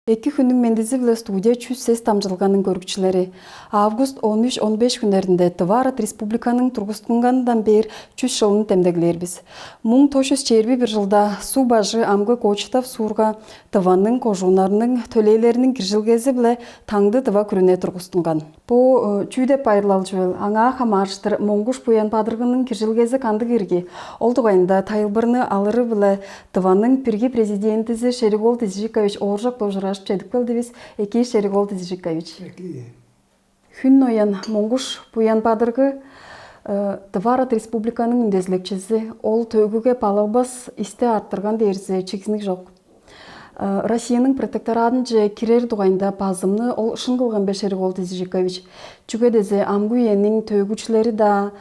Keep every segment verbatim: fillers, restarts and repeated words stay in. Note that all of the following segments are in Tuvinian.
Эки хүннүң мендизи-биле, студия «Чүс сес» дамчыдылганың көрүкчүлери. Август он үш, он беш хүннеринде Тыва Арат Республиканың тургустунганындан бээр чүс чылын демдеглээр бис. Муң тос чүс чээрби бир чылда Суг-Бажы амгы Кочетов суурга Тываның кожууннарының төлээлериниң киржилгези-биле Таңды-Тыва күрүне тургустунган. Бо чүү деп байырлал чүвел? Аңаа хамаарыштыр Моңгуш Буян-Бадыргының киржилгези кандыг ирги? Ол дугайында тайылбырны алыры-биле Тываның бирги президентизи Шериголд Дизижикович Ооржак-биле ужуражып чедип келдивис. Экии, Шериголд Дизижикович. Хүн ноян Моңгуш Буян-Бадыргы Тыва Арат Республиканың үндезилекчизи, ол төөгүге балалбас исти арттырган дээрзи чигзиниг чок. Россияның протекторадынче кирер дугайында базымны ол шын кылган бе, Шериголд Дизижикович? Чүге дезе амгы үениң төөгүчүлери-даа,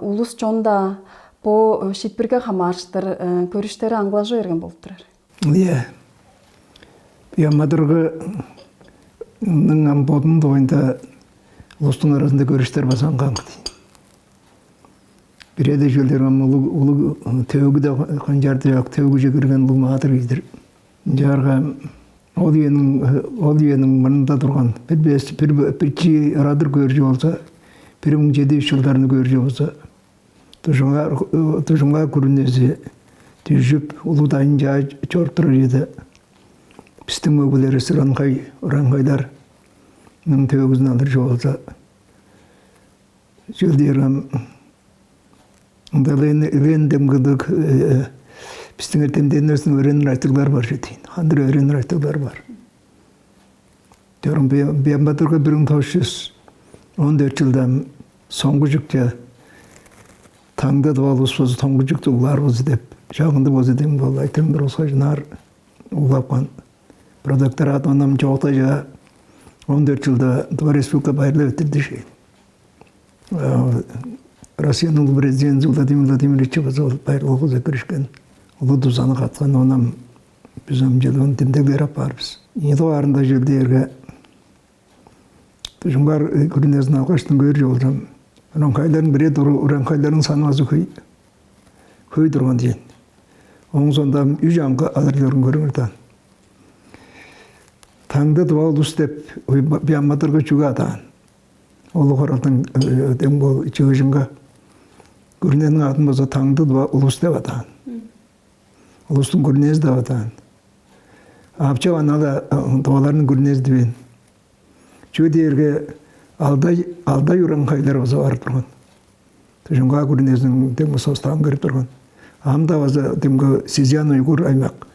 улус-чон-даа бо шиитпирге хамаарыштыр көрүштери аңгылажы берген болуп турар. Ийе. Буян-Бадыргының ам бодунуң дугайында улустуң аразында көрүштер база аңгы-аңгы дийин. Бирээде чүвелдер ам улуг, улуг төөгү-даа кончаарды чок, төөгүже кирген улуг маадыр кижи-дир. Ынчаарга ол үениң, ол үениң мурнунда турган, бир бес, бир, бир чии ырадыр көөр чүве болза, бир муң чеди чүс чылдарны көөр чүве болза, Тужуңга, Тужуңга күрүнези дүжүп, улуг дайын чаа чоруп турар үеде, бистиң өгбелеривис, уранхай, уранхайларның төөгүзүн алыр чүве болза, чүвел дээрге ам ында элээн, элээн демгилиг, бистиң эртемденнеривистиң өөренир айтырыглары бар чүве дийин. Хандыр өөренир айтырыглары бар. Чорум Буян-Бадыргы бир муң тос чүс он дөрт чылда соңгу чүкче Таңды-Тыва улус болза, соңгу чүктү углаар болза деп, чагындыг болза деп, ол айтырыглар болза, ынаар углапкан. Протекторат оон ам чоокта чаа он дөрт чылда Тыва Республика байырлап эрттирди шээй. Россияның улуг президенти Владимир Владимирович база ол байырлалга киришкен, улуг дузаны каткан, оон ам бис ам чедип ону демдеглээр апаар бис. Ийи дугаарында чүвел дээрге, Тужуңга күрүнезин алгаштың көөр чүве болза, уранхайларның бирээ туру, уранхайларның саны база хөй, хөй турган дийин. Ооң соонда ам үш аңгы алыр чорун көрүңер даан. Таңды-Тыва улус деп Буян-Бадыргы чүге адаан? Улуг Хуралдың, э, демги ол чыыжынга күрүнениң адын болза Таңды-Тыва улус деп адаан. Улустуң күрүнези деп адаан. Ап чок, аңаа-ла, э, тываларның күрүнези дивээн. Чүге дээрге алдай, алдай уранхайлар база барып турган. Тужуңга күрүнезиниң демги составынга кирип турган. Ам-даа база демги Синьцзян-Уйгур аймак,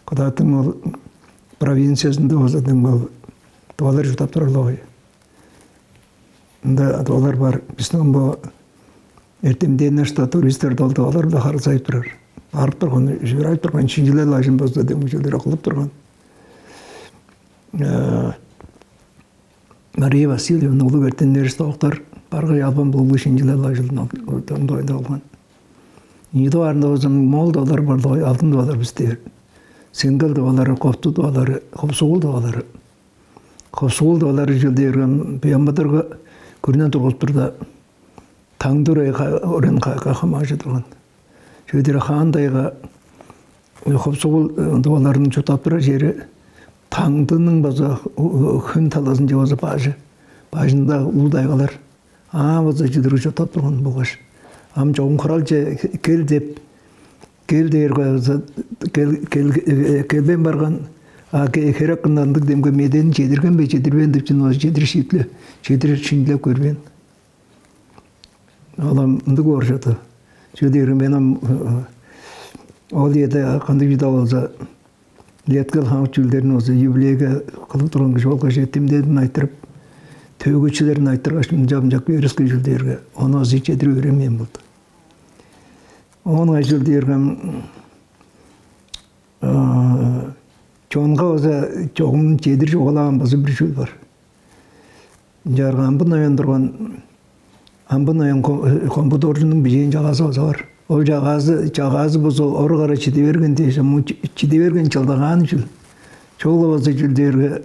Кыдаттың ол провинциязында база демги ол тывалар чурттап турар-ла болгай. Ында тывалар бар. Бистиң бо эртемденнер, что туристер-даа ол тывалар-биле харылзажып турар. Барып турган, ужуражып турган, шинчилел ажын база демги чүүлдер кылып турган. Э, Мария Васильевна, улуг эртемнери, доктор, баргы албан-булгулуг шинчилел ажылын ол, ол, ол, ол болган. Ийи дугаарында болза моол тывалар бар, ол, алдын тывалар бис дээр. Сеңгел тывалары, Копту тывалары, Хопсугул тывалары. Хопсугул тывалары чүвел дээрге Буян-Бадыргы күрүне тургузуп турда, Таңды-Тыва уранхайга хамааржы турган. Чүге дээрге Хаан-Тайга, э, Хопсугул, э, тываларының чурттап турар чери Таңдының база, э, хүн талазынче база бажы, бажында улуг тайгалар. Аңаа база чидириг чурттап турган болгаш, ам чогум Хуралче кел деп, кел дээрге база кел, кел, э, келбейн барган, а ке-, херек кырында ындыг демги медээни чедирген бе, чедирбээн деп чүвени база чедир шиитпирлеп, чедир шинчилеп көрбээн. Ол ам ындыг боор чорду. Чүге дээрге мен ам, э, ол үеде кандыг чүү-даа болза, леткел хамык чүүлдерин болза юбилейге кылып турган кижи болгаш, эртемденин айтырып, төөгүчүлерин айтыргаш, ынчап-ынчап берип кээр чүвел дээрге, ону база чедир өөренмээн болду. Оон ыңай чүвел дээрге, ам, э, чонга база чогум чедир чугаалаан база бир чүүл бар. Ынчаарга Амбын Ноян турган, Амбын Ноян Ко-, Хомбу Доржунуң бижээн чагаазы база бар. Ол чагаазы, чагаазы болза орук ара чиде берген дээш, ам чи-, чиде берген чылдагааны чүл. Чогул база чүл дээрге,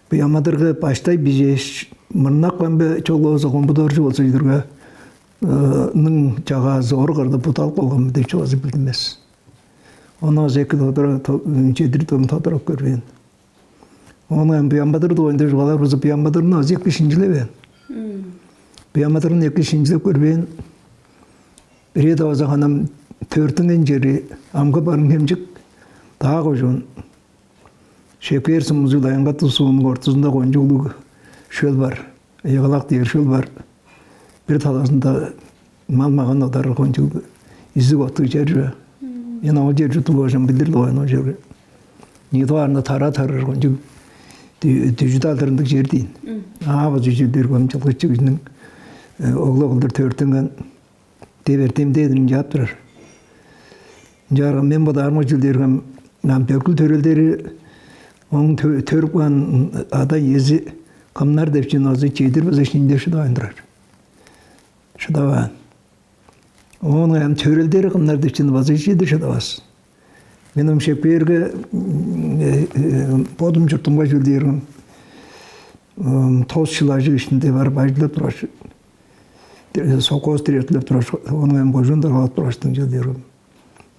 Буян-Бадыргы баштай бижээш, мырнап каан бе, чогул база Хомбу Доржу болза чүдүрге, э, ның чагаазы орук арада будалып калган бе деп чүве база билдинмес. Ону база эки тодура-, то-, чедир том тодурап көрбээн. Оон ам Буян-Бадыр дугайында чугаалаар болза, Буян-Бадырны азы эки шинчилевээн. Буян-Бадырны эки шинчилеп көрбээн. Бирээде база ханам төрүттүнген чери амгы Барыын-Хемчик, Даа кожуун. Шекпээр сумузу-биле Аянгаты суунуң ортузунда кончуг улуг шөл бар. Ыйгалак дээр шөл бар. Бир талазында мал-маган одар кончуг изиг оттуг чер чүве. Мен ол чер чурттуг болчум, билир-ле болгай ол черге. Ниидип аарында тара тарыыр кончуг дү-, дүжүт алдырындыг чер дийин. Аавыс үжүлдүр көм чылгычы кижиниң оглу кылдыр төрүттүнген деп эртемден ынчап турар. Ынчаарга мен бодаарымга чүл дээрге, ам бөкүл төрелдери, ооң тө-, төрүп каан ада-иези кымнар деп чүвени азы чедир база шинчилеп шыдавайн турар. Шыдаваан. Оон ам төрелдери кымнар деп чүвени база чедир шыдавас. Мен ам Шекпээрге, м, э, э, бодум чуртумга чүл дээрге, м, тос чыл ажыг иштинде барып ажылдап тургаш, совхоз директорлап тургаш, ону ам кожуун даргалап тургаштың чүл дээрге,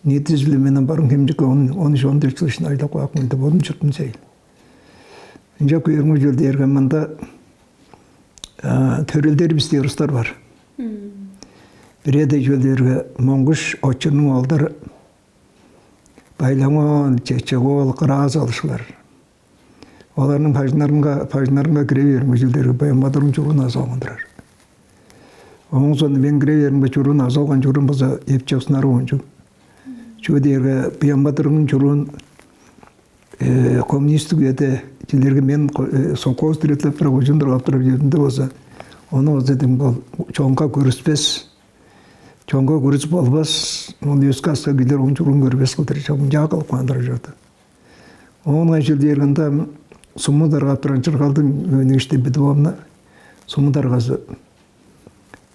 ниитизи-биле мен ам Барыын-Хемчикке он, он үш, он дөрт чыл иштинде ажылдап каапкан, ында бодум чуртум чейил. Ынчап көөрүмге чүл дээрге, мында, а, төрелдери бис дээр улустар бар. Бирээде чүл дээрге Моңгуш Очурнуң оолдары Байлаң-оол, Чечек-оол, Кырааз-оол ышкаш. Оларның бажыңнарынга, бажыңнарынга кире бээримге, чүл дээрге Буян-Бадырның чуруун азып алган турар. Ооң соонда мен кире бээримге, чуруун азып алган чуруум база эпчи сынар оончуг. Чүге дээрге Буян-Бадырның чуруун, э, коммунистик үеде, чүл дээрге мен ко-, э, совхоз директорлап турар, кожуун даргалап турар үемде болза, ону болза дем ол чонга көргүспес, чонга көргүс болбас, ол өске-аска кижилер ооң чуруун көрбес кылдыр, чогум чаа кылып каан турар чорду. Оон ыңай чүл дээрге, ында суму даргап турган Чыргалдың өөнүң ишти Бедуовна, суму даргазы.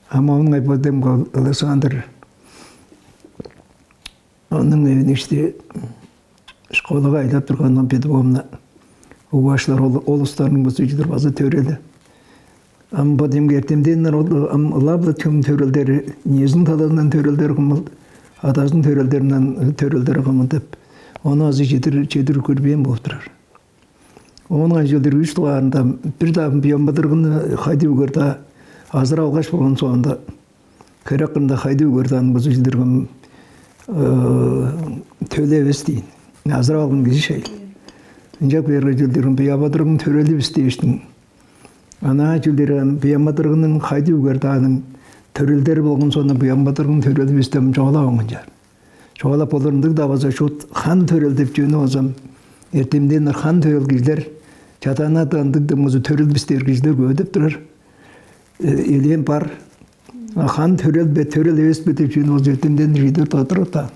Ам оон ыңай бо дем Александр, ооң өөнүң ишти школага айлап турган Бедуовна, угбаштылар ол, ол улустарның база чүдүр база төрели. Ам бо демги эртемденнер ол, ам ылап-ла чүм төрелдери, иезиниң талазындан төрелдери кымыл, адазының төрелдеринден төрелдери кымыл деп, ону азы чедир, чедир көрбээн болуп турар. Оон ыңай чүл дээрге үш дугаарында бир-даа Буян-Бадыргыны Хайдып үгер-даа азырап алгаш болган соонда, херек кырында Хайдып үгер-даа аны база чүл дээрге, э, төлү эвес дийин. Азырап алган кижи шей. Ынчап кээрге чүл дээрге Буян-Бадыргының төрели бис дээштиң. Анаа чүл дээрге Буян-Бадыргының Хайдып үгер-дааның төрелдери болган соонда Буян-Бадыргының төрели бис деп чугаалаваан чаар. Чугаалап болур, ындыг-даа болза, шуут хан төрел деп чүвени болза, эртемденнер хан төрел кижилер, чадаанада ындыг деп болза, төрел бис дээр кижилер көвүдеп турар. Э, элээн бар. А хан төрел бе, төрел эвес бе деп чүвени болза, эртемденнер чедир тодуруп-даа.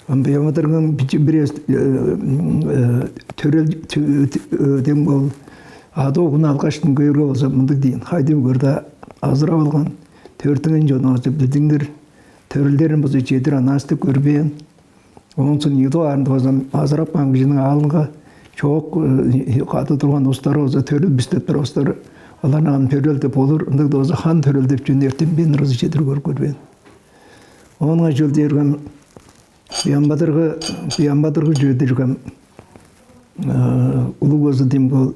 Ам Буян-Бадыргының бичи бир эс-, э, э, төрел, тө-, тө-, э, дем ол ада-оглун алгаштың көөрге болза, мындыг дийин: Хайдып үгер-даа азырап алган, төрүттүнген чонувус деп билдингир, төрелдерин база чедир анаастып көрбээн. Ооң соонда ийи дугаарында база азырап каан кижиниң аалынга чоок, э, кады турган улустары база төрел бис деп турар улустар, оларны ам төрел деп болур, ындыг-даа болза хан төрел деп чүвени эртемденнер база чедир көрүп көрбээн. Оон ыңай чүл дээрге Буян-Бадыргы, Буян-Бадыргы чүве дээрге, э, улуг болза дем бо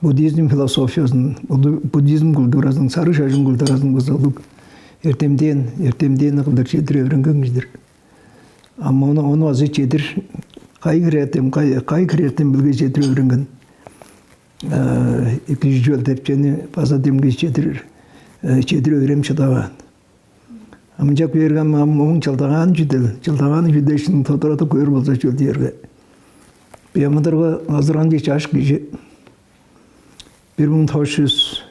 буддизм философиязын, буду-, буддизм культуразын, сарыг шажын культуразын болза улуг эртемден, эртемденни кылдыр чедир өөренген кижи-дир. Ам ону, ону база чедир кайы хире эртем, кайы, кайы хире эртем билге чедир өөренген, э, кижи чүвел деп чүвени база демги чедир, э, чедир өөренип шыдаваан. Ам ынчап кээрге ам, ам ооң чылдагааны чүү-дир, чылдагааны чүү дээштиң тодурадып көөр болза, чүл дээрге, Буян-Бадыргы азыранчыг чаш кижи, бир муң тос чүс,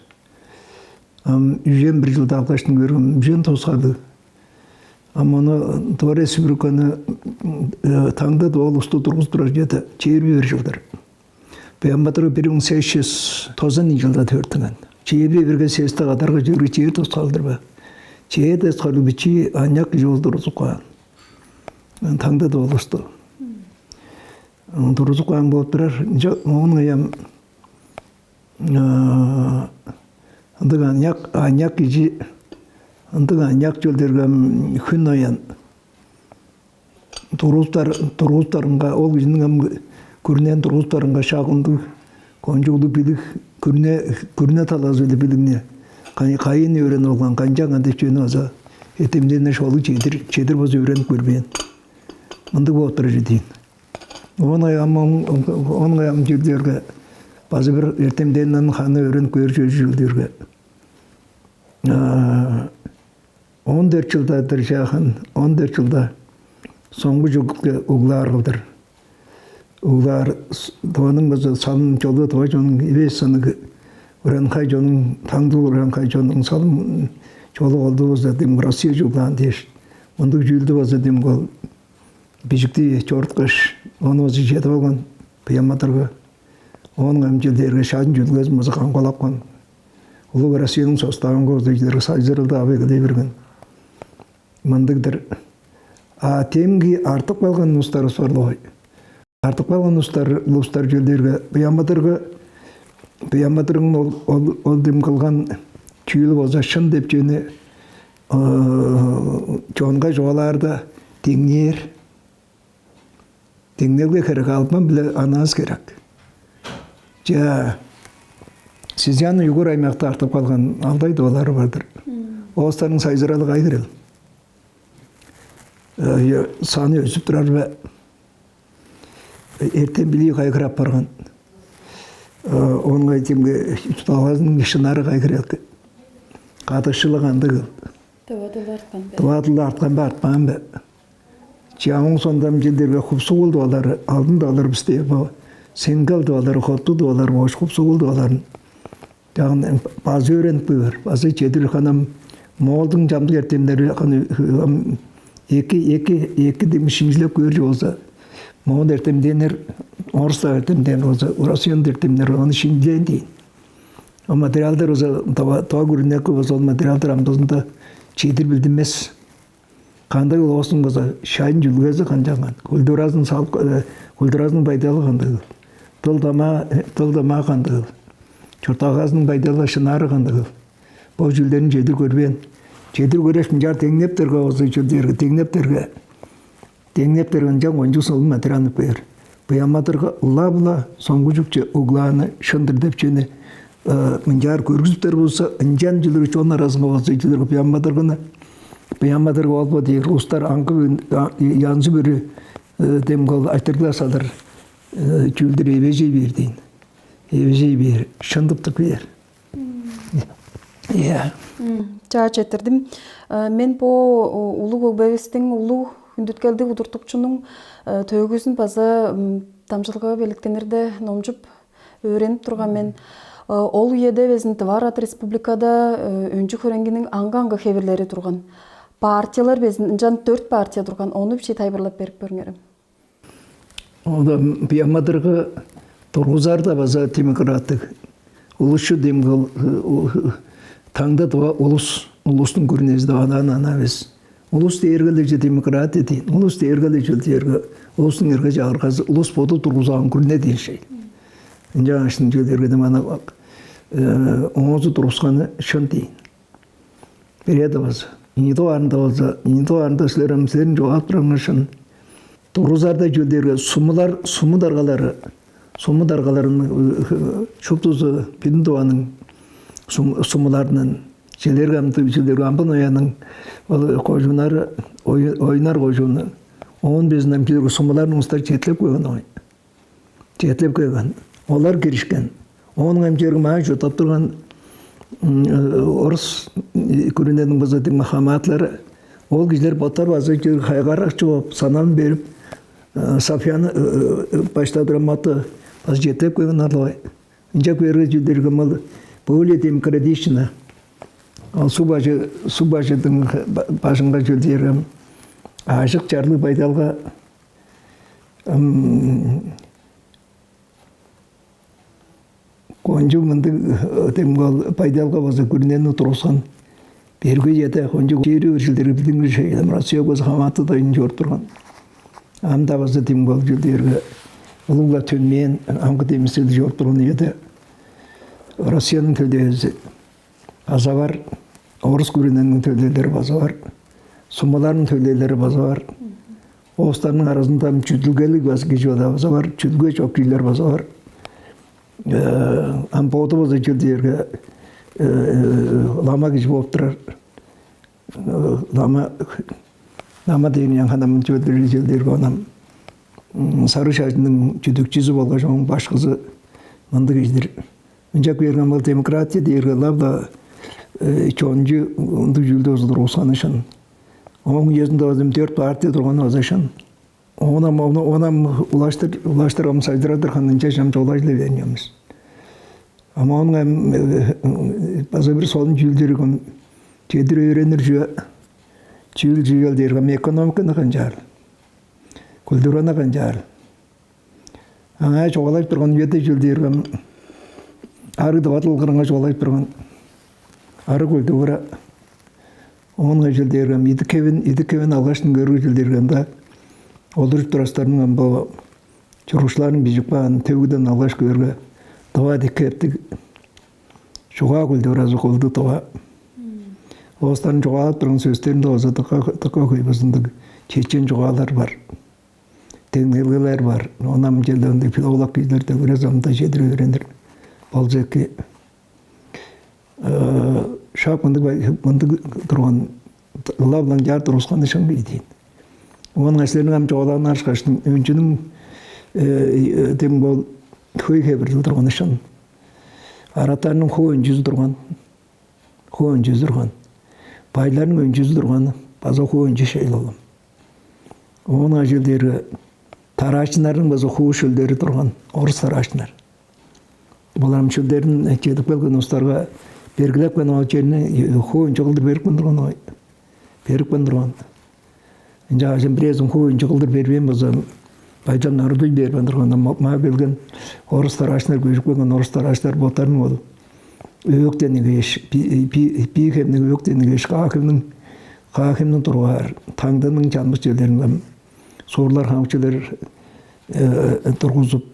ам, үжен бир чылда алгаштың көрген, үжен тос харлыг. Ам ону Тыва Республиканы, э, таңды-даа ол улусту тургузуп турар чүве-дир, чээрби бир чылдар. Буян-Бадыргы бир муң сес чүс тозан ийи чылда төрүттүнген. Чээрби бирге сести кадарга чүве, чээрби тос харлыг бе? Чээрби тос харлыг бичии аныяк кижи ол тургузуп каан. Таңды-даа ол улусту тургузуп каан болуп турар. Ынча оон ыңай ам, а, ындыг аныяк, аныяк кижи, ындыг аныяк чүл дээрге ам, хүн аян тургузуптар-, тургузуптарынга ол кижиниң ам күрүнени тургузуптарынга шак ындыг кончуг улуг билиг, күрүне, күрүне талазы-биле билигни кайы-, кайыын өөренип алган, канчанган деп чүвени база эртемденнер шоолуг чедир, чедир база өөренип көрбээн. Мындыг болуп турар чүве дийин. Оон ам, оон ам чүүлдерге база бир эртемденнерниң ханы өөренип көөр чүве чүүлдерге. А, он дөрт чылда-дыр чаахан, он дөрт чылда соңгу чүкке углаар кылдыр. Углаар с-, Тываның база салым чолу, Тыва чоннуң эвес саныг, уранхай чоннуң, таңдыл уранхай чоннуң салым чолу колдуу болза, дем Россия чуглаан дээш, мындыг чүүлдү база дем ол бижикти чоруткаш, ону база чедип алган Буян-Бадыргы. Оон ам чүл дээрге шажын чүдүлгезин база камгалапкан. Улуг Россияның составынга база чүл дээрге сайзыралды ап эгелей берген. Мындыг-дыр. А демги артып калган улустарывыс бар-ла ой. Артып калган улустар, улустар чүл дээрге Буян-Бадыргы, Буян-Бадыргының ол, ол, ол дем кылган чүүлү болза шын деп чүвени, э, чонга чугаалаарда деңнээр. Деңнелге херек албан-биле анализ херек. Чаа, Сизян, Уйгур аймакта артып калган алдай тывалары бар-дыр. Мм. Оостарның сайзыралы кай хирел? Э, саны өсүп турар бе? Эртем билии кайгырап барган. Э, оңай демге чуртталгазының шынары кайгыралды. Кадыкшылыг андыгыл. Тыва дыл арткан бе? Тыва дыл арткан бе, артпаан бе? Чаңың сондам чилдерге хупсугул дуалары, алдын дуалар бисте бо сенгел дуалары, хотту дуалар, бош хупсугул дуаларын. Чагын база өөренип көөр, база чедир ханам моолдуң чамдык эртемнери ханы эки эки эки демишимчилеп көөр болза, моон эртемденер, орус эртемденер болза, Россияның эртемнери аны шинчилээн дейн. А материалдар болза, тоо күрүнеки болза, ол материалдар амдызында чедир билдинмес. Кандай улуусуң болза, шайын чүлгези канчанган, культуразын салып, культуразының байдалы кандыгыл, дыл дамаа, дыл дамаа кандыгыл, чуртталгазының байдалы, шынары кандыгыл. Бо чүүлдерин чедир көрбээн. Чедир көреш мынчаар деңнептерге болза, чүлдерге деңнептерге, деңнеп берген чаң ончуг сылын материалны бээр. Буянмадырга ылап-ла соңгу чүкче углааны шын-дыр деп чүвени мынчаар көргүзүптер болза, ынчан чүлүрү чон аразынга болза, чүлүрү Буянмадыргыны, Буянмадырга болбо дээр улустар аңгы янзы бүрү демгол айтыргылар салыр чүүлдер эвежей бээр дейн. Эвежей бээр, шындыптыг бээр. Иә. Чаа, четтирдим. Мен бо улуг өгбевистиң, улуг хүндүткелдиг удуртукчунуң төөгүзүн база дамчылгага белектенирде номчуп, өөренип турган мен. Ол үеде безин Тыва Арат Республикада өнчү хөреңгиниң аңгы-аңгы хевирлери турган. Партиялар безин ынчан дөрт партия турган. Ону бичии тайылбырлап берип көрүңерем. Ода Буянмадыргы тургузар-даа база демократик, улусчу демги ол, таңда туга улус, улустуң күрүнези деп адаан ана эвес. Улус дээрге-ле чү демократия дейн. Улус дээрге-ле чүл дээрге улустуң эрге-чагыргазы, улус боду тургузаан күрүне дейн шей. Ынчангаш чүл дээрге дем ана оозу тургусканы шын дейн. Береда болза, ийи дугаарында болза, ийи дугаарында силер ам силерниң чугаалап турарыңар шын. Тургузарда чүл дээрге сумулар, суму даргалары, суму даргаларын шуптузу билин дуваның сумуларынан, челерге амды, челерге амбын ояның ол кожуннары, оюнар кожуну, оон безин ам чүл дээрге сумуларның устар четлеп көөн ой. Четлеп келген. Олар киришкен. Оон ам черги маа чурттап турган орус күрүнениң база хамаатлары, ол кижилер боттар база чер хайгаракчы болуп, санаан берип, Софьяны баштадыр аматы база четлеп келген арлавай. Ынча көөрге чүлдерге мал более демократично. Ал суг бажы, суг бажыдың бажынга чүлдерге ажык чарлыг байдалга кончуг мындыг демгал байдалга база күрүнени тургускан. Берге чеде кончуг чери үржилдерге билдингир шейлем Россия көзү хамааты дайын чоруп турган. Ам-даа база демгал чүлдерге улугла төнмээн амгы демисели чоруп турган үеде Россияның төлдевези база бар, орус күрүнениң төлдевелери база бар, сумаларның төлдевелери база бар. Улустарның аразында ам чүдүлгелиг база кижи база бар, чүдүлге чок кижилер база бар. Э, ам боду база чүл дээрге, э, лама кижи болуп турар. Э, лама, лама дээн янханам чүл дээрге, чүл дээрге онам, м, сарыг шажынның чүдүкчүзү болгаш ооң башкызы мындыг кижи-дир. Ынчап кээрге ол демократия дээрге ылап-ла, э, чончу ындыг чүүлдү база тургусканы шын. Ооң үезинде база дөрт партия турганы база шын. Оон ам, оон, оон ам улаштыр, улаштыр ам сайдырадыр ханынча чам чугаалай-ла берген чүве эвес. Ам оон ам, э, база бир солун чүүл дээрге, чедир өөренир чүве, чүүл чүүл дээрге ам экономиканы канчаар, культураны канчаар. Аңаа чугаалап турган үеде чүл дээрге ам арыг дывадыл кырынга чугаалап турган арыг культура, оон чүл дээрге ам идик-хевин, идик-хевин алгаш көргүл чүл дээрге ам-даа олуржуп турар улустарның ам бо чурукчуларның бижип каан төвүден алгаш көөрге, дыва идик-хевтиг чугаа культуразы кылды дыва. Улустарның чугаалап турган сөстеринде болза дыка, дыка хөй базындыг чечен чугаалар бар. Деңнелгелер бар. Оон ам черле ындыг филолог кижилер дөгере замда чедир өөренир болза эки. Э, шак мындыг бай-, мындыг турган, ылап-ла ынчаар тургусканы шын бе ийин. Оон силерниң ам чугаалааныңар ышкаш өнчүнүң, э, э, дең бол хөй хевирлиг турганы шын. Араттарның хуу өнчүзү турган. Хуу өнчүзү турган. Байларның өнчүзү турган, база хуу өнчү шейл ол ам. Оон чүл дээрге тараачыннарның база хуу шөлдери турган, орус тараачыннар. Олар ам шөлдерин чедип келген улустарга бергилеп каан ол черни, э, хуу өнчү кылдыр берип каан турган, ой. Берип каан турган. Ынчангаш ам бирээзин хуу өнчү кылдыр бербээн болза, байжал нарыдый бербейн турган, ам ма-, маа келген орус тараачыннар, көжүп келген орус тараачыннар боттарының ол өөктен эгеш, би-, би-, бии хемниң өөктен эгеш, каа хемниң, каа хемниң тургаар, таңдының чанмыс черлеринге ам суурлар, хамык черлер, э, тургузуп,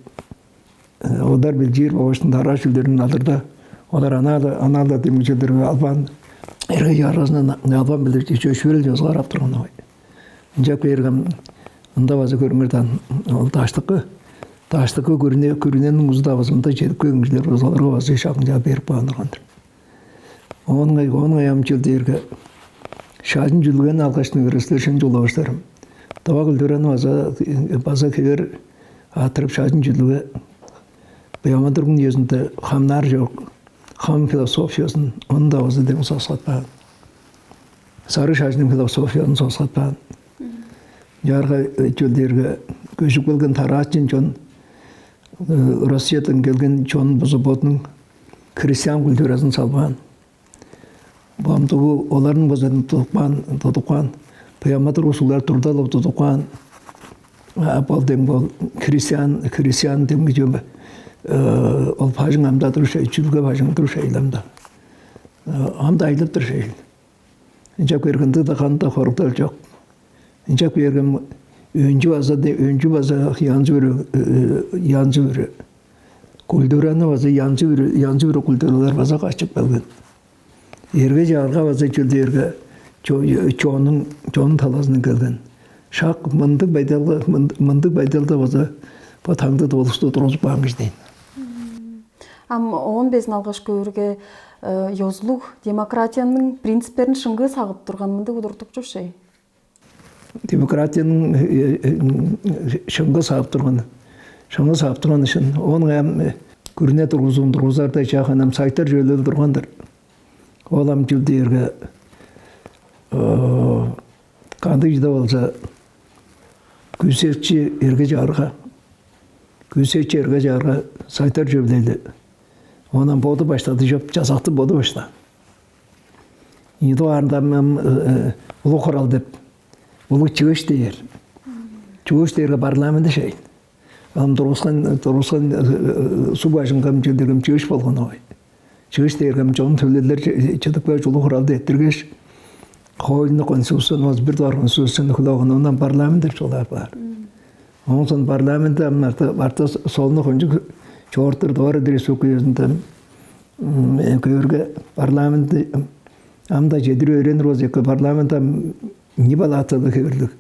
э, одар билчиир болгаш тараа чүүлдерин алырда, олар анаа-ла, анаа-ла демги чүүлдерге албан, эрге-чагыргазындан албан билдир чөпшээрел чозугаар ап турган ой. Ынчап кээрге ам ында база көрүңер даан, ол даштыкы, даштыкы күрүне, күрүнениң узу-даа база мында чедип келген кижилер база оларга база шак ынчаар берип каан турган-дыр. Оон ыңай, оон ыңай ам чүл дээрге, шажын чүдүлгени алгаш, ынча силер шын чугаалап баштарым. Дыва культураны база, база хевээр арттырып, шажын чүдүлге, буян-дургун үезинде хамнар чок, хам философиязын, ону-даа база дең соксатпаан. Сарыг шажынның философиязын соксатпаан. Чаарга, э, чүл дээрге, көжүп келген тараачын чон, э, Россиядан келген чон база бодунуң христиан культуразын салбаан. Бо ам дуу оларның база тудуп каан, тудуп каан, буян-дургун улустар дурда-ла тудуп каан. А, бол дең бол, христиан, христиан демги чүве, э, ол бажың ам-даа тур шей, чүдүлге бажың тур шей ам-даа. Э, ам-даа ажылдап тур шей. Ынчап кээрге ындыг-даа, кандыг-даа хоругдал чок. Ынчап кээрге өнчү база де-, өнчү база янзы-бүрү, э, янзы-бүрү. Культураны база янзы-бүрү, янзы-бүрү культуралар база качып келген. Эрге-чагырга база чүл дээрге чо-, чоннуң, чоннуң талазындан келген. Шак мындыг байдалга, мын-, мындыг байдалда база бо таңды долусту тургузуп каан кижи дээн. Ам оон безин алгаш көөрге, э, ёзулуг демократияның принциптерин шыңгыы сагып турган мындыг удуртукчу шей. Демократияның, э, э, шыңгыы сагып турган, шыңгыы сагып турган ышын. Оон ам, э, күрүне тургузуун тургузарда чаахан ам сайтар чүвелел турган-дыр. Ол ам чүл дээрге, э, кандыг чыда болза, күүсекчи эрге-чагырга, күүсекчи эрге-чагырга сайтар чүвелели. Оон ам боду баштады чоп, чазакты боду башта. Ийи дугаарында ам, э, э, улуг хурал деп, улуг чыыш дээр. Чыыш дээрге парламенти шей. Ам тургускан, тургускан, э, э, суг бажыңга ам чүл дээрге ам чыыш болган ой. Чыыш дээрге ам чон төлээлер чы-, чыдып кээш, улуг хуралды эрттиргеш, хоойлуну, конституцияны, ол бир дугаар конституцияны хүлээп алган, оон ам парламент деп чугаалаар баар. Оон соң парламентти ам арты, арты солну кончуг чоортур, дугаар республика үезинде, м, э, көөрге, парламентти ам-даа чедир өөренир болза эки, парламент ам ийи палаталыг хевирлиг.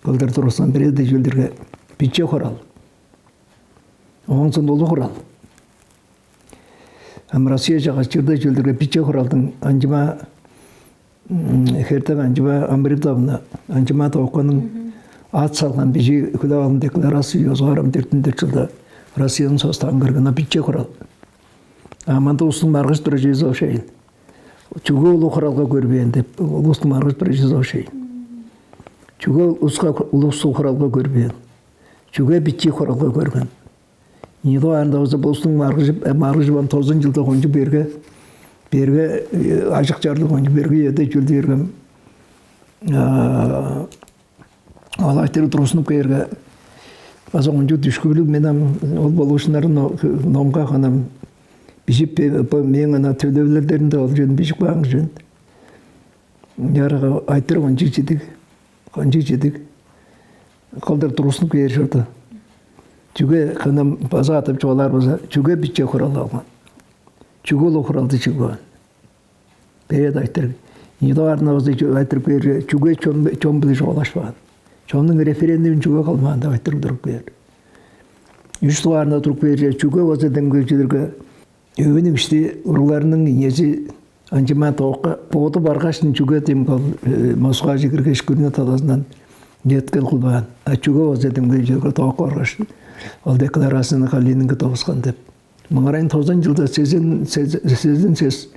Кылдыр тургускан бирээде чүүлдерге биче хурал. Ооң соонда улуг хурал. Ам Россия чагаш чырда чүүлдерге биче хуралдың Анжыма Херде Анжыма Амбритовна, Анжыма Тоокканың ат салган бижи хүлээп алган декларация ёзугаар ам дөртүндүр чылда Россияның состаан кыргына биче хурал. А мында устуң маргыш турачызы ошейн. Чүге улуг хуралга көрбээн деп улустуң маргыш турачызы ошейн. Чүге улуска улустуг хуралга көрбээн. Чүге бичи хуралга көрген. Нидо анда болза бостуң маргыжып маргыжып ам тозан жылда кончуг берге берге ажык чарлыг кончуг берге эде чүлдү бергем. Алаштыр тургузунуп кээрге база кончуг дүшкүлүг мен ам ол болуушуннарын номга ханам бижип мээң ана төлөвлердеринде ол жөн бижип каан жөн. Ярага айтыр кончуг чидиг кончуг чидиг кылдыр тургузунуп кээр чорду. Чүге кынам база атып чугаалаар болза, чүге биче хурал алган? Чүге ол хуралды чыгбаан? Бээр айтыр. Ийи дугаарында база айтырып кээр, чүге чон чон биле чугаалашпаан? Чоннуң референдумун чүге кылмаан деп айтырып туруп кээр. Үч дугаарында туруп кээр, чүге база демгелчилерге Өвүнүң ишти уругларының иези Анчыман Тоокка боду баргашын чүге дем кыл Москваже киргеш күрүнү талазындан неткел кылбаан. А чүге болза демгей чүргө Тоокка баргаш ол декларацияны Калининге добускан деп. Мыңарайын тозан жылда сезен сезен сес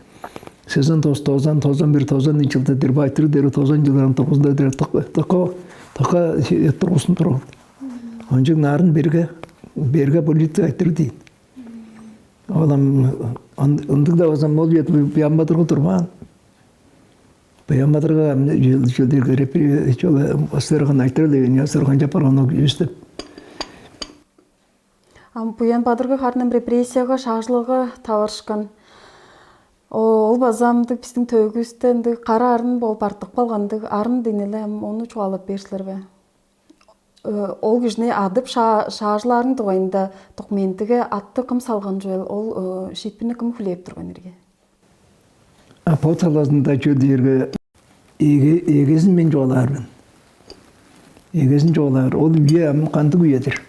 сезон тос тозан тозан бир тозан жылда дирбайтыры дери тозан жылдан тогузда дери токо токо токо тургузун турган. Ончуг нарын берге берге политика айтыры дейн. Ол ам ындыг-даа болза, ол үеде буянмадыргы турбаан. Буянмадырга чөлдерге репрессия астырган айтырал деген ястырган чапарган ол күүс деп. Ам буян бадыргы харын репрессияга шаажылыгы таварышкан. Ол база ындыг биздин төөгүбүстө ындыг кара арын болуп артып калгандыг арын дегенеле ам ону чугаалап бээр силер бе? Ол кижини адып шаажылаарын дугайында документиге атты кым салган чүвел, ол шиитпирни кым хүлээп турган ирге? А бо талазында чүл дээрге эгезин мен чугаалаар мен. Эгезин чугаалаар. Ол үе ам кандыг үедир?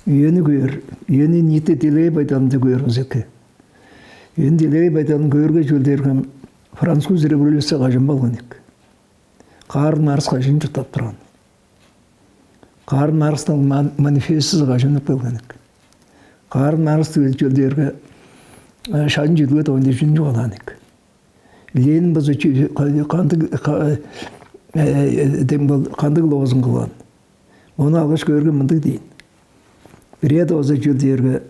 Үени көөр. Үени ниити делегей байдалында көөр бизеки. Үени делегей байдалын көөрге чүл дээрге француз революция кажан болган ийик? Карл Маркс кажан чурттап турган? Карл Маркстың манифестизи кажан келген ийик? Карл Маркс чүл дээрге шажын чүдүлге тоонче чүн чугаалаан ийик? Ленин база кандыг дем бол кандыг лозунг кылган? Ону алгаш көөрге мындыг дейн. Бирээде база чүл дээрге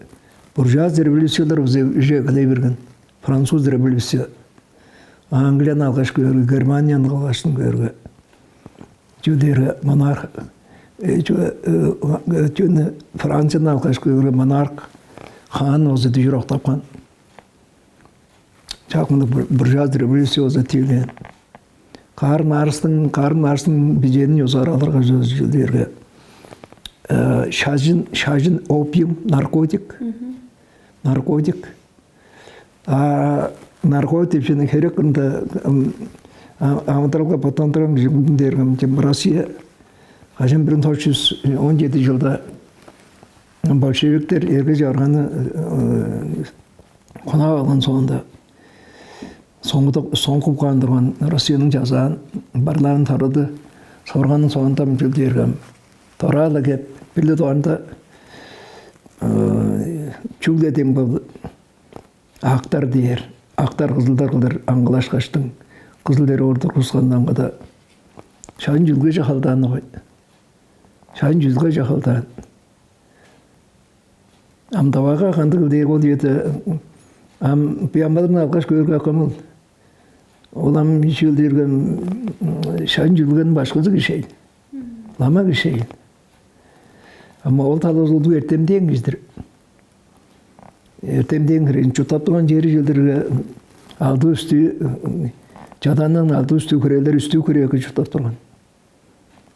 буржуаз революциялар уже кылай берген. Француз революция, Англияны алгаш көөрге, Германияны алгаштын көөрге, чүл дээрге монарх чүнү Францияны алгаш көөрге монарх хаан база дүжүр октапкан. Чак мындыг буржуаз революция база тиилээн. Карл Маркстың Карл Маркстың бижээнин ёзугаар алырга чүл дээрге шажын шажын опиум, наркотик, наркотик. А наркотик чүнү херек кырында амыдыралга боттандырган кижи дээрге Россия кажан бир муң тос чүс он чеди жылда большевиктер эрге чыгарганы кунап алган соонда соңгуп каан турган Россияның чазаан барлаан тарыды сорганын соонда чүл дээрге дораала кеп бир-ле дугаарында чүгле дем кыл актар дээр, актар кызылдар кылдыр аңгылашкаштың кызыл дери ордур кускандан кыда шайын чүлге чахалдаан огай. Шайын чүлге чахалдаан. Ам давага кандыг кыл дээр ол үеде ам буянмадырын алгаш көөрге акамыл. Ол ам чүл дээрген шайын чүлгенин башкызы кишейн. Лама кишейн. Ама ол талазы улуг эртемден кижидир. Эртемден хирин чурттап турган чери чүл дээрге алды үстү чаданның алды үстү хүрээлер үстү хүрээге чурттап турган.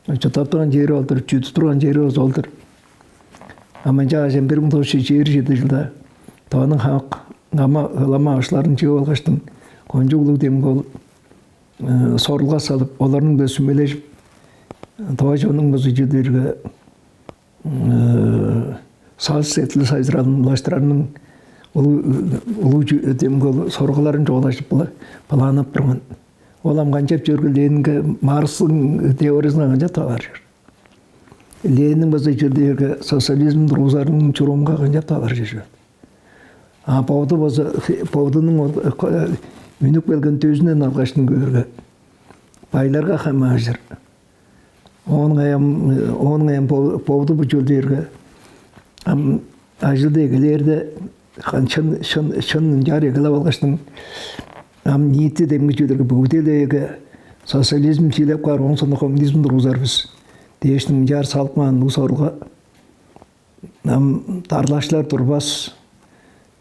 Чурттап турган чери ол-дур, чүдүп турган чери ол-дур. А мынча кажан бир муң тос чүс чээрби чеди чылда Тываның хамык ама ылама ашларын чыып алгаштың кончуг улуг демги ол сорулга салып, оларның-биле сүмележип, Тыва чоннуң база чүдерге сал сетлиг сайзыралын улаштырарының улуу, улуу демги ол сорулгаларын чугаалажып, планнап турган. Ол ам канчап чөргүл дээринге, Маркстың теориязынга канчап таваржыр? Ленин база чүрдээрге социализм тургузарының чурумга канчап таваржыр? А Бовду база, Бовдунуң ол үнүп келген дөзүнден алгашын көөрге, байларга хамааржыр. Оон аян, оон аян Бовду бу чүрдээрге, ам ажылды эгелээрде, шын шын шын ынчаар эгелеп алгаштың, ам ниити демги чүдерге бүгүдээлээге социализм чиилеп каар, оон соңна коммунизм тургузар бис дээштиң ынчаар салып каан улус орулга. Ам дарлакчылар турбас,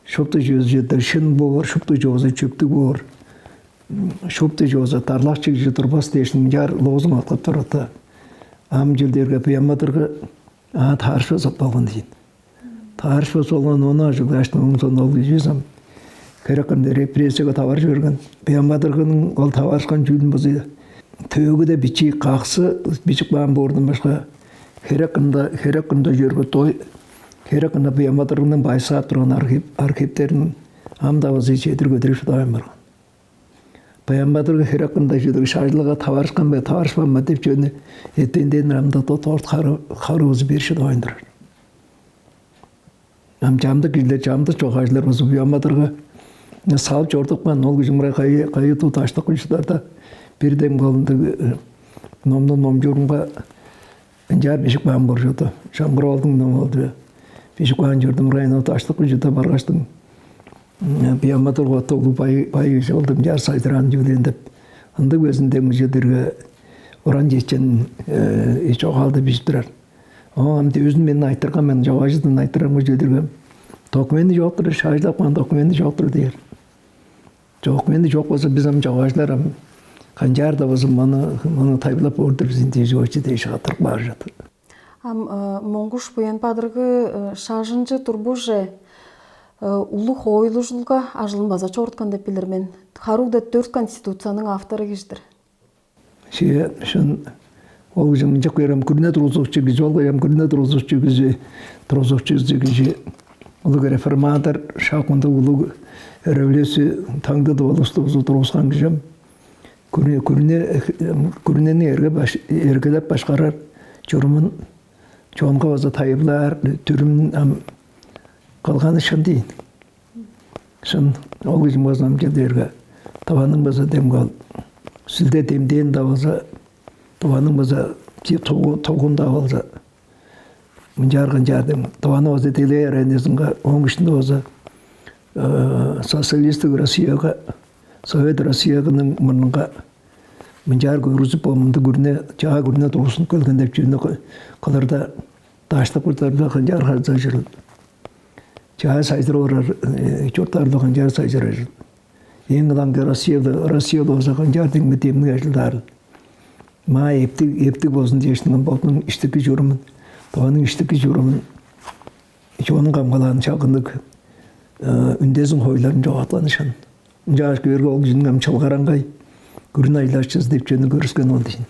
шупту чүвези чедер шын боор, шупту чүвези чөптүг боор, шупту чүвези дарлакчы кижи турбас дээш, мынчаар лозунг аткап турарда, ам чүл дээрге Буян-Бадыргы аа таарышпас болган дейн. Таарышпас болган, ону ажыглааш, оон соң ол кижи ам херек кырында репрессияга таваржы берген. Буян-Бадыргының ол таварышкан чүүлүн база төөгүде бичии каксы бичип каан боордан башка, херек кырында, херек кырында чүве дой, херек кырында Буян-Бадыргының байысаап турган архив, архивтерин ам-даа база чедир көдүрүп шыдавайн барган. Буян-Бадыргы херек кырында чүдүр шажылга таварышкан бе, таварышпаан бе деп чүвени эттенден рамда дорт харыызы бир шыдавайн турар. Ам чамдык кижилер, чамдык чогаажылар база Буян-Бадыргы салып чорудупкан, ол кижи мырай кайы, кайы туу даштыкы ужударда бир дем кылындыг номну номчуурунга ынчаар бижип каан боор чорду. Шамгыр оолдуң ному болду. Бижип каан чорду, мырай даштыкы ужуда баргаштың, Буян-Бадыргы ота улуг бай, бай кижи болду, ынчаар сайдыраан чүвелээн деп. Ындыг безин дем ужа дирге уран чечен чогаалды бижип турар. Оон ам дөзүн мен айтырган, мен чогаажыдан айтырган чүве диргем. Документи чок-тур, шажылап каан документи чок-тур дээр. Документи чок болза, бис ам чогаажылар ам канчаар-даа болза маны, маны тайылбырлап боор-дур бис ийин дээш, очу дээш каттырып баар чорду. Ам Монгуш Буян-Бадыргы шажынчы турбуже улуг хоойлужулга ажылын база чоруткан деп билир мен. Харугда дөрт конституцияның автору кижи-дир. Че, шын, ол кижи мынчап кээрем, күрүне тургузукчу кижи, ол кээрем күрүне тургузукчу кижи, тургузукчу кижи, улуг реформатор, шак мындыг улуг революция таңдыды болусту бузу тургускан кижим. Күрүне, күрүне, күрүнени эрге баш, эргелеп башкарар чурумун чонга база тайылбылаар дүрүмүн ам кылганы шын дейн. Шын, ол кижиң база ам чедээрге, Тываның база демги ол сүлде демдээн-даа болза, Тываның база тугун-даа болза, мынчаар канчаар дем, Тываны база делээ аранызынга, ооң иштинде база социалистик Россияга, Совет Россияның мурнунга мынчаар көргүзүп, бо мында күрүне, чаа күрүне тургузунуп келген деп чүвени кылырда, даштык бутарда канчаар харзажырыл, чаа сайжыр орар чурттарда канчаар сайжырар. Эң ылаңгы Россияда, Россияда болза канчаар деңме демниг ажылдаар. Маа эптиг, эптиг болзун дээштиң, бодунуң иштики чурумун, Тываның иштики чурумун, чонун камгалаан чагынныг үндезин хойларын чогаатканы шын. Ынчааш көөрге, ол кижиниң ам чылгараңгай күрүн айлаачызы деп чүвени көрүскен ол дейн.